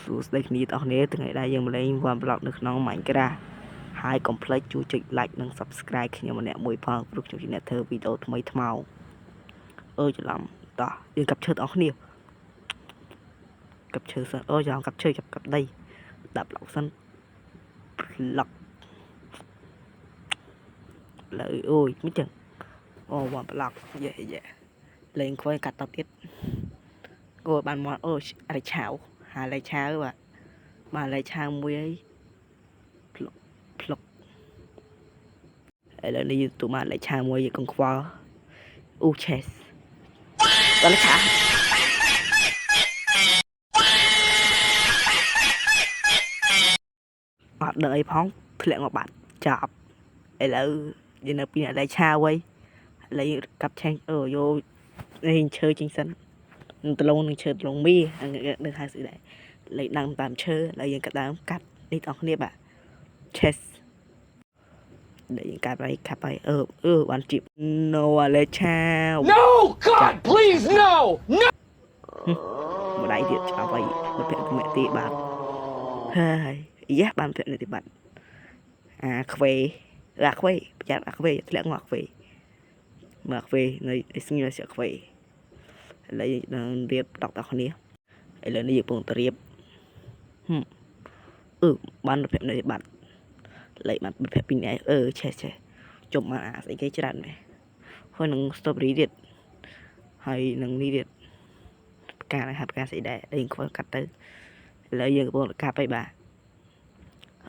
សួស្តីគ្នាទាំងអស់គ្នាថ្ងៃដែរយើងមកលេង One Block នៅក្នុង Minecraft ហើយកុំភ្លេចជួយចុច Like និង Subscribe ខ្ញុំម្នាក់មួយផងព្រោះខ្ញុំជាអ្នកធ្វើវីដេអូថ្មីថ្មោងអឺច្រឡំតោះយើងកាប់ឈើទាំងអស់គ្នាកាប់ឈើសិនអូច្រឡំកាប់ឈើកាប់កាប់ដីដាក់ប្លុកសិនប្លុកលើអូយមិនចឹងអូ One Block យេយេលេងខ្វែកាត់តទៀតអូបានមកអូអរិឆាវហាលេឆាវបាទបាទលេឆាវមួយអីផ្លុកផ្លុកឥឡូវនេះយើងទទួលបានលេឆាវមួយយើងកុំខ្វល់អូ chest ដល់លេឆាអត់ដឹងអីផងធ្លាក់មកបាត់ចាប់ឥឡូវយើងនៅពីអ្នកលេឆាវហីឥឡូវយើងកាប់ឆេងអូយកនេះឈើចេញសិននឹងដលងនឹងឈើដលងមីនឹងហៅស្អីដែរលេខដើមតាមឈើឥឡូវយើងកាត់ដើមកាត់នេះបងប្អូនបាទ chest ដែលយើងកាត់ហើយកាប់ហើយអឺអឺបានជីប no អាលេឆាវ No! God, please, no! No! ម្ដាយទៀតច្បាប់ហើយមិត្តភក្តិម្នាក់ទៀតបាទហើយយ៉ាបានភក្តិនេះទៀតបាទអាខ្វេអាខ្វេប្រយ័ត្នអាខ្វេធ្លាក់ងក់ខ្វេមើលអាខ្វេនៅស្ងៀមស្អាខ្វេឥឡូវយើងនឹងរៀបដកដល់គ្នាឥឡូវនេះយើងកំពុងតែរៀបហឹមអឺបានមិត្តភក្តិនេះទៀតបាទលេខបានមិត្តភក្តិពីរនាក់អឺឆេះឆេះជុំបានអាស្អីគេច្រើនមែនហើយនឹង strawberry ទៀតហើយនឹងនេះទៀត ផ្កាហាផ្កាស្អីដែរដែលយើងខ្វល់កាត់ទៅឥឡូវយើងកំពុងតែកាប់អីបាទ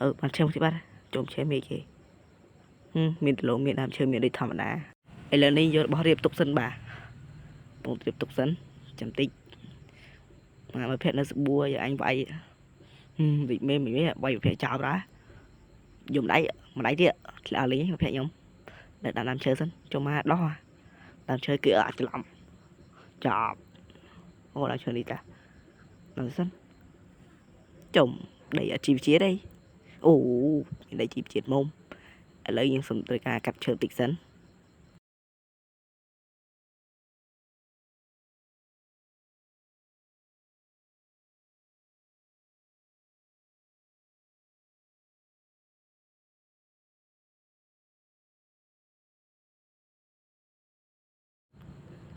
អឺបានឈើមកទៀតបាទជុំឈើមានគេហឹមមានដលងមានដើមឈើមានដូចធម្មតាឥឡូវនេះយករបស់រៀបទុកសិនបាទកំពុងរៀបទុកសិនចាំតិចមកមើលភ័ក្រនៅស្បួរយកអញវាយហឹមវិមេមីមេវាយភ័ក្រចោលដែរយំដៃម្ដាយទៀតធ្លាក់លេងភ័ក្រខ្ញុំនៅដើមដើមឈើសិនចុះមកដោះដើមឈើគឺអាចច្រឡំចប់អូដើមឈើនេះតាដល់សិន ចំដីអាជីវជាតិអីអូមានដីជីវជាតិមុំឥឡូវយើងសុំត្រូវការកាត់ឈើតិចសិន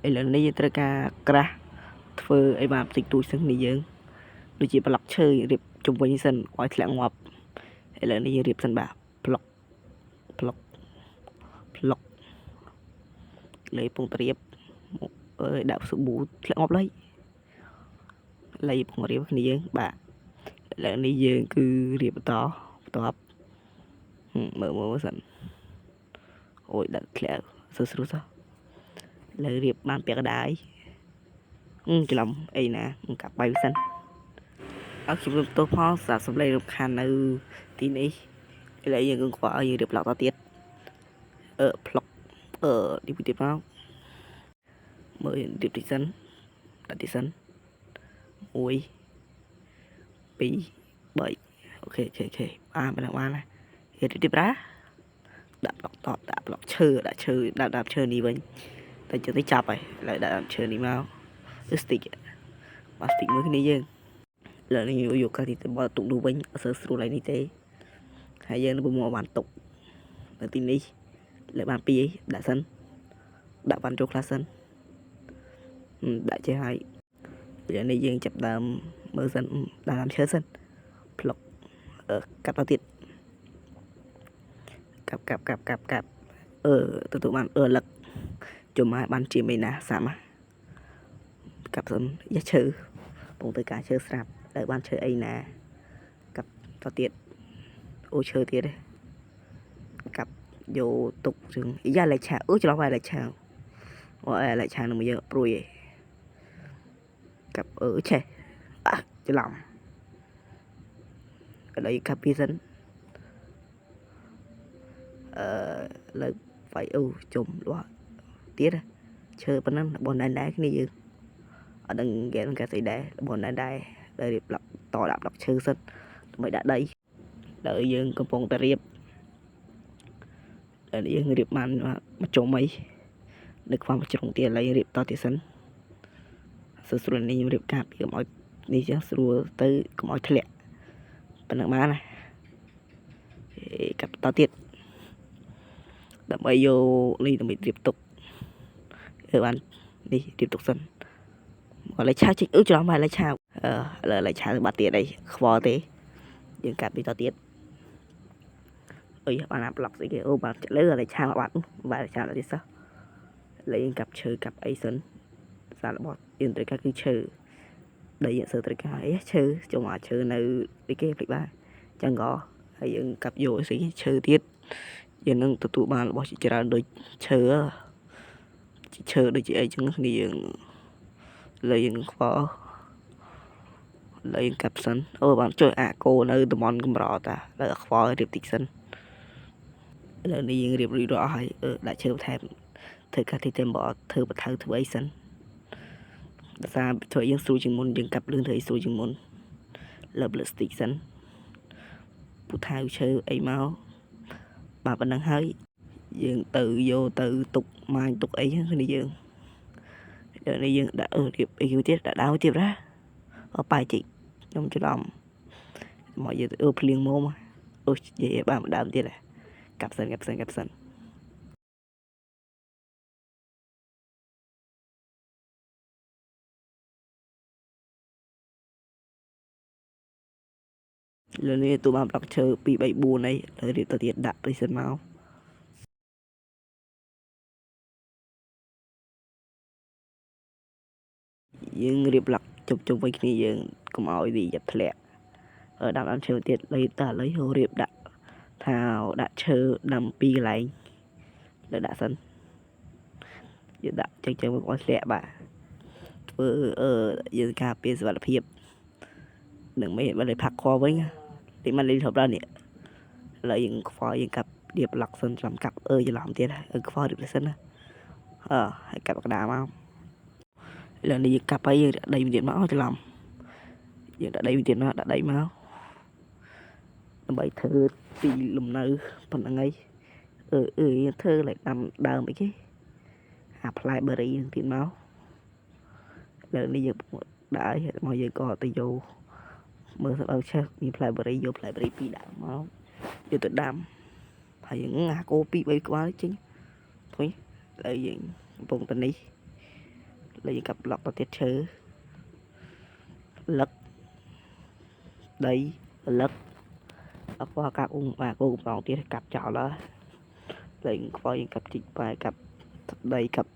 ឥឡូវនេះយើងត្រូវការក្រាស់ធ្វើអីបានបន្តិចតួចសិននេះយើងដូចជាប្លុកឈើរៀបជុំវិញសិនឲ្យធ្លាក់ងាប់ឥឡូវនេះយើងរៀបសិនបាទប្លុកប្លុកប្លុកលេពងត្រៀបមកអើយដាក់សាប៊ូធ្លាក់ងាប់លៃលេពងរៀបគ្នាយើងបាទឥឡូវនេះយើងគឺរៀបបន្តបន្ទាប់ហឹមមើលមើលសិនអូយដាក់ធ្លាក់សើស្រួលសោះឥឡូវរៀបបានពាក់កណ្ដាលអឺច្រឡំអីណាកាប់បាយវាសិន អើខ្ញុំទោសផងសម្រាប់សំឡេងរំខាននៅទីនេះឥឡូវយើងគង់ខ្វល់ឲ្យយើងរៀបប្លុកតទៀតអឺប្លុកអឺនេះមួយទៀតមកមើលរៀបតិចសិនដាក់តិចសិន1 2 3 OK OK OK បានបានបានណារៀបទៀតប្រាដាក់ប្លុកតបដាក់ប្លុកឈើដាក់ឈើដាក់ដើមឈើនេះវិញតែជិះទៅចាប់ហើយឥឡូវដាក់ដើមឈើនេះមកគឺ stick បាទ stick មួយគ្នាយើង ឥឡូវនេះយកកាទីទៅបទុកនោះវិញអត់សូវស្រួលឡើយនេះទេហើយយើងនឹងប្រមូលបានទុកនៅទីនេះលើកបានពីរដាក់សិនដាក់បានចូលខ្លះសិនហឹមដាក់ចេះហើយឥឡូវនេះយើងចាប់ដើមមើលសិនដាក់ដើមឈើសិនផ្លុកអឺកាប់ទៅទៀតកាប់កាប់កាប់កាប់កាប់អឺទទួលបានអឺលឹកជុំមកបានជាមេណាសាមកាប់សិនយ៉ាឈើពងទៅការឈើស្រាប់ដែលបានឈើអីណាកាប់ទៅទៀតអូឈើទៀតទេកាប់យកទុកជើងយ៉ាលេឆាអូច្រឡំហើយលេឆាអូអេលេឆានឹងមកយើងព្រួយឯងកាប់អឺឆេះអាច្រឡំឥឡូវកាប់ពីសិនអឺលើកវាយអូជុំលាស់ទៀតឈើប៉ុណ្ណឹងរបស់ណែនដែរគ្នាយើងអត់ដឹងគេនឹងគេស្អីដែររបស់ណែនដែរដែលរៀបប្លុកតដាក់ប្លុកឈើសិនដើម្បីដាក់ដីដល់យើងកំពុងតែរៀបដល់យើងរៀបបានមួយជុំអីនៅខ្វះមួយជ្រុងទៀតឥឡូវយើងរៀបតទៀតសិនសួរស្រួលនេះខ្ញុំរៀបការពីកុំឲ្យ នេះចឹងស្រួលទៅកុំឲ្យធ្លាក់ប៉ុណ្ណឹងបានណាអេកាប់តទៀតដើម្បីយកនេះដើម្បីរៀបទុកអឺបាននេះរៀបទុកសិនមកឥឡូវឆាវចេញអឺច្រឡំមកឥឡូវឆាវអឺឥឡូវឥឡូវឆាវបាត់ទៀតអីខ្វល់ទេយើងកាត់ពីតទៀតអុយបានអាប្លុកស្អីគេអូបានលើឥឡូវឆាវបាត់បាទឆាវទៀតសោះឥឡូវយើងកាប់ឈើកាប់អីសិនសាររបស់យើងត្រូវការគឺឈើដីយើងសើត្រូវការអីឈើចុះមកឈើនៅអីគេភ្លេចបាទចឹងក៏ហើយយើងកាប់យកស្អីឈើទៀតយើងនឹងទទួលបានរបស់ជាច្រើនដូចឈើឈើដូចជាអីចឹងគ្នាយើងឥឡូវយើងខ្វល់ឥឡូវយើងកាប់សិនអូបានជួយអាគោនៅតំបន់កម្រតាឥឡូវខ្វល់រៀបតិចសិនឥឡូវនេះយើងរៀបរួចរាល់ហើយអឺដាក់ឈើបន្ថែមធ្វើកាទីទេបើធ្វើបថៅធ្វើអីសិនដោយសារធ្វើយើងស្រួលជាងមុនយើងកាប់លឿនធ្វើអីស្រួលជាងមុនលើប្លាស្ទិកសិនពូថៅឈើអីមកបាទប៉ុណ្ណឹងហើយយើងទៅយកទៅទុកម៉ាញទុកអីហ្នឹងគ្នាយើងឥឡូវនេះយើងដាក់អឺរៀបអីទៀតដាក់ដើមទៀតណាអបាយជីខ្ញុំច្រឡំមកយើងអឺភ្លៀងមកអូនិយាយបានដើមទៀតកាប់សិនកាប់សិនកាប់សិនលើនេះទូបានប្លុកឈើ2 3 4អីលើរៀបទៅទៀតដាក់នេះសិនមកយើងរៀបប្លុកជុំជុំវិញគ្នាយើងកុំឲ្យវាយ៉ាប់ធ្លាក់ដាំដើមឈើទៀតលើតើឥឡូវរៀបដាក់ថាដាក់ឈើដាំពីរកន្លែងលើដាក់សិនយើងដាក់ចឹងចឹងមកឲ្យធ្លាក់បាទធ្វើអឺយើងការពារសុវត្ថិភាពនឹងមិនបានផាក់ខវិញតិចមិនលេងធប់ដល់នេះឥឡូវយើងខ្វល់យើងកាប់រៀបប្លុកសិនច្រឡំកាប់អឺច្រឡំទៀតអឺខ្វល់រៀបសិនណាអឺហើយកាប់កដាមកឥឡូវនេះយើងកាប់ហើយយើងដាក់ដីមួយទៀតមកច្រឡំយើងដាក់ដីមួយទៀតមកដាក់ដីមកដើម្បីធ្វើទីលំនៅប៉ុណ្្នឹងហើយអឺអឺយើងធ្វើឡើងដាំដើមអីគេអាផ្លែបឺរីនឹងទៀតមកឥឡូវនេះយើងដាក់ហើយមកយើងក៏ទៅយកមើលស្អើឆេះមានផ្លែបឺរីយកផ្លែបឺរីពីរដើមមកយកទៅដាំហើយយើងអាគោ2 3ក្បាលចេញធុយឥឡូវយើងកំពុងទៅនេះឥឡូវយើងកាប់ប្លុកទៅទៀតឈើលឹកដីលឹកអត់ខ្វល់កាប់អ៊ុំបាទគោកំឡងទៀតកាប់ចោលហើយលែងខ្វល់យើងកាប់ជីកបែកាប់ដីកាប់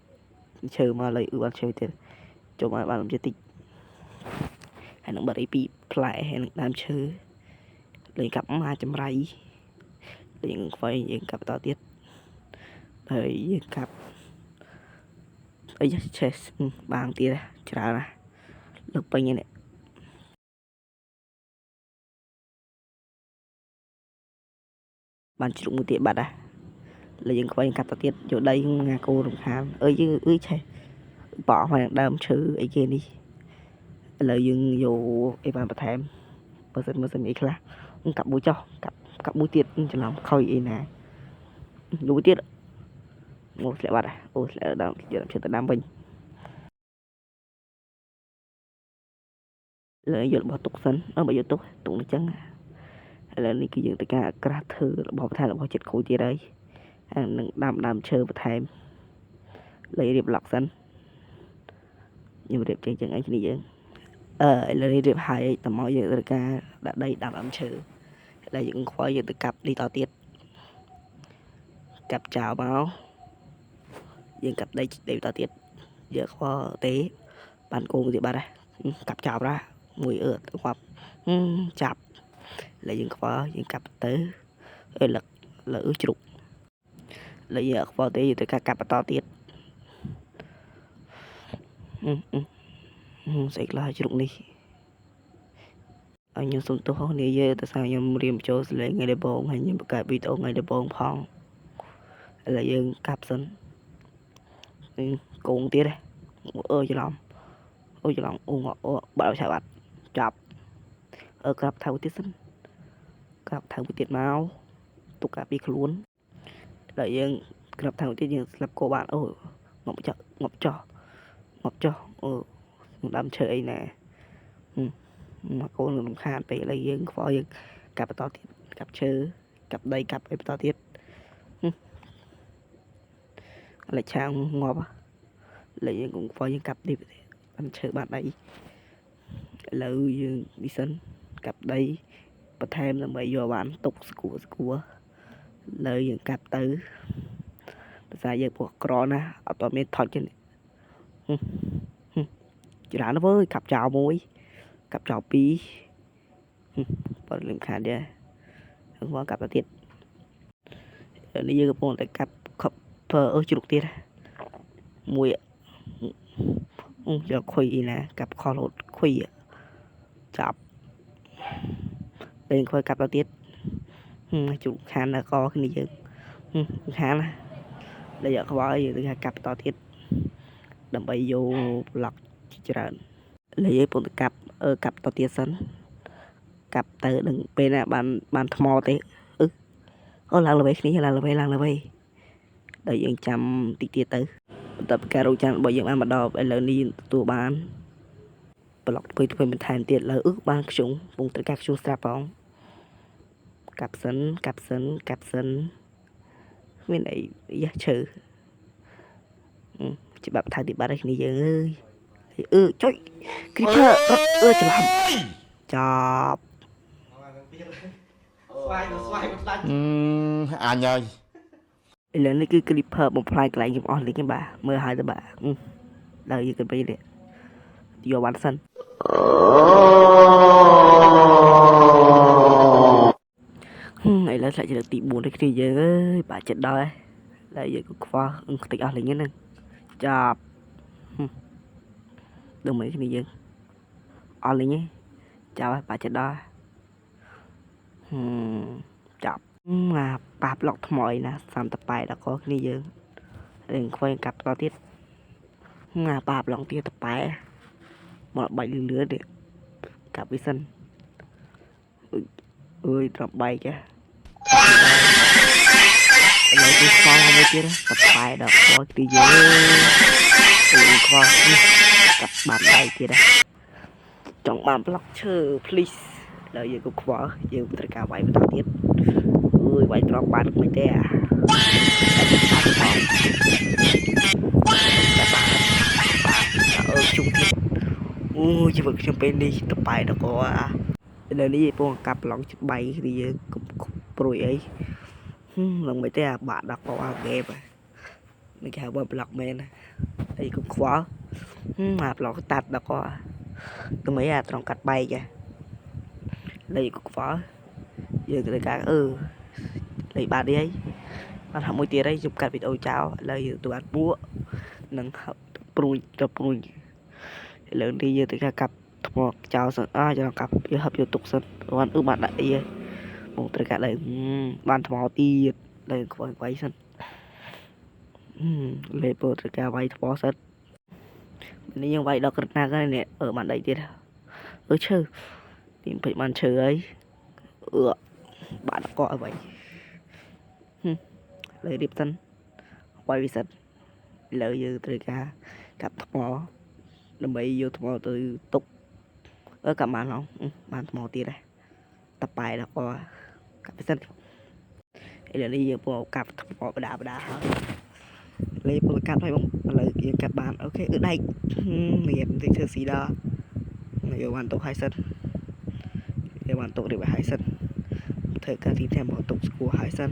ឈើមកលើអ៊ឺបានឈើទៀតចូលមកបានជាតិចហើយនឹងបរិយពីផ្លែហើយនឹងដើមឈើលេងកាប់មកចម្រៃលេងខ្វៃយើងកាប់តទៀតហើយយើងកាប់អីឆេះបាងទៀតច្រើនណាស់លើកពេញនេះបានជ្រុកមួយទៀតបាត់ហ่ะលើយើងខ្វែងកាត់ទៅទៀតយកដីងាគោរំខានអើយយើងអើយឆេះបោះមកដើមឈើអីគេនេះឥឡូវយើងយកអីបានបន្ថែមបើសិនមើលសិនអីខ្លះកាប់មួយចោះកាប់កាប់មួយទៀតច្រឡំខុយអីណាយកមួយទៀតមកធ្លាក់បាត់អូធ្លាក់ដើមយកដើមឈើទៅដាំវិញលើយករបស់ទុកសិនអឺបើយកទុកទុកនេះចឹងឥឡូវនេះគឺយើងត្រូវការក្រាស់ធ្វើរបស់បន្ថែមរបស់ចិត្តខូចទៀតហើយហើយនឹងដាំដើមឈើបន្ថែមលើរៀបឡុកសិនខ្ញុំរៀបចេញចឹងអីគ្នាយើងអឺឥឡូវនេះរៀបហើយតមកយើងត្រូវការដាក់ដីដាំដើមឈើឥឡូវយើងខ្វល់យើងទៅកាប់នេះតទៀតកាប់ចោលមកយើងកាប់ដីដីតទៀតយើងខ្វល់ទេបានគោទៀតបាត់ហើយកាប់ចោលណាមួយអឺងាប់ចាប់ឥឡូវយើងខ្វល់យើងកាប់ទៅអើលឹកលើជ្រុកឥឡូវយើងខ្វល់ទេយើងត្រូវការកាប់បន្តទៀតស្អីខ្លះជ្រុកនេះឲ្យខ្ញុំសុំទោសគ្នាយើងតែសារខ្ញុំរៀមចូលសលេងថ្ងៃដំបូងហើយខ្ញុំបង្កើតវីដេអូថ្ងៃដំបូងផងឥឡូវយើងកាប់សិនកងទៀតអើច្រឡំអូច្រឡំអូងអូបាត់ឆាបាត់ចាប់អឺក្រាប់ថៅទៀតសិនក្រាប់ថៅទៀតមកទុកកាពីខ្លួនដល់យើងក្រាប់ថៅទៀតយើងស្លាប់គោបានអូងប់ចោះងប់ចោះងប់ចោះអូដើមឈើអីណា មកកូនរំខានពេកឥឡូវយើងខ្វល់យើងកាប់បន្តទៀតកាប់ឈើកាប់ដីកាប់អីបន្តទៀតឥឡូវឆាងងាប់ឥឡូវយើងកុំខ្វល់យើងកាប់នេះបានឈើបានដីឥឡូវយើងនេះសិនកាប់ដីបន្ថែមដើម្បីយកបានទុកស្គួរស្គួរលើយើងកាប់ទៅភាសាយើងពួកក្រណាស់អត់តមានថត់ទេច្រើនណាស់វើយកាប់ចោលមួយកាប់ចោលពីរបើលំខានទេមកកាប់ទៅទៀតនេះយើងកំពុងតែកាប់ copper អឺជ្រុកទៀតមួយយកខុយអីណាកាប់ខលរហូតខុយចាប់ពេលខុយកាប់ទៅទៀតជ្រុកខានដល់កគ្នាយើងខានណាដែលយកខ្វល់យើងទៅកាប់បន្តទៀតដើម្បីយកប្លុកជាច្រើនលើយើងពុំទៅកាប់អឺកាប់តទៀតសិនកាប់ទៅនឹងពេលណាបានបានថ្មទេអឺអូឡើងល្បីគ្នាឡើងល្បីឡើងល្បីដល់យើងចាំតិចទៀតទៅបន្ទាប់ពីការរងចាំរបស់យើងបានមកដល់ឥឡូវនេះទទួលបានប្លុកធ្វើធ្វើបន្ថែមទៀតលើអឺបានខ្ជុងពងត្រូវការខ្ជុងស្រាប់ផងកាប់សិនកាប់សិនកាប់សិនមានអីយ៉ាឈើច្បាប់ថៅទីបាត់ឲ្យគ្នាយើងអើយអឺចុយ creeper រត់អឺច្រឡំចាប់ ស្វាយទៅស្វាយមិនដាច់ អញហើយ ឥឡូវនេះគឺ creeper បំផ្លាញកន្លែងខ្ញុំអស់លីងបាទមើលហើយទៅបាទដល់យើងគិតไปនេះយកបានសិនឥឡូវធ្លាក់ជាលើកទី4ដូចគ្នាយើងអើយបាទចិត្តដល់ហើយហើយយើងក៏ខ្វះខ្ទេចអស់លីងហ្នឹងចាប់ដឹងមិនគ្នាយើងអស់លីងឯងចាប់ហើយបាទចិត្តដល់ហឹមចាប់អាប៉ាប្លុកថ្មអីណា38ដល់កគ្នាយើងរឿងខ្វែងកាប់តទៀតអាប៉ាប្លុកទៀតតប៉ែមកបាច់លឿនលឿននេះកាប់វាសិនអើយត្រប់បែកហ៎ឥឡូវគឺខ្វល់មួយទៀតតប៉ែដល់ខ្វល់ទីយើងអើយខ្វល់កាប់បានដៃទៀតចង់បានប្លុកឈើ please ដល់យើងក៏ខ្វល់យើងត្រូវការវាយបន្តទៀតអើយវាយត្រង់បានមិនទេអាអឺជុំទៀតអូជីវិតខ្ញុំពេលនេះតបែដល់កអាឥឡូវនេះពងកាប់ប្លង់ច្បាៃគ្នាយើងកុំព្រួយអីនឹងមិនទេអាបាក់ដល់កអាហ្គេមនេះគេហៅว่าប្លុកមែនអីកុំខ្វល់អាប្លុកតាត់ដល់កទៅមិនអាត្រង់កាត់បែកលេខកខ្វល់យើងត្រូវការអឺលេខបាត់នេះហើយបានហាក់មួយទៀតហើយខ្ញុំកាត់វីដេអូចោលឥឡូវយើងទៅបានពួកនឹងព្រួយទៅព្រួយឥឡូវនេះយើងត្រូវការកាប់ថ្មចោលសិនអើចង់កាប់យកហឹបយកទុកសិនបានអឺបានដាក់អីហើយមកត្រូវការលើបានថ្មទៀតលើខ្វល់វាយសិនលេពោត្រូវការវាយថ្មសិននេះយើងវាយដល់ក្រណាហើយនេះអឺបានដីទៀតអឺឈើទីពេចបានឈើហើយអឺបាក់កកឲ្យវាយលើរៀបសិនវាយវាសិនលើយើងត្រូវការកាប់ថ្មដើម្បីយកថ្មទៅទុកអឺកាប់បានហងបានថ្មទៀតដែរតប៉ែដល់កកាប់វាសិនឥឡូវនេះយើងពងកាប់ថ្មបដាបដាហើយលេពងកាប់ហើយបងឥឡូវយើងកាប់បាន OK អឺដែកនេះបន្តិចធ្វើស៊ីដល់យកបានទុកហើយសិនយកបានទុករៀបឲ្យហើយសិនធ្វើការទីផ្ទះមកទុកស្គួរហើយសិន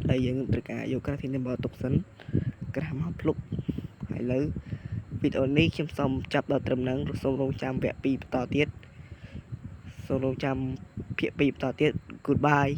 ហើយយើងត្រូវការយកការទីផ្ទះមកទុកសិនក្រាស់មកភ្លុកហើយលើវីដេអូនេះខ្ញុំសូមចាប់ដល់ត្រឹមហ្នឹងសូមរងចាំវគ្គ2បន្តទៀតសូមរងចាំភាគ2បន្តទៀត Goodbye.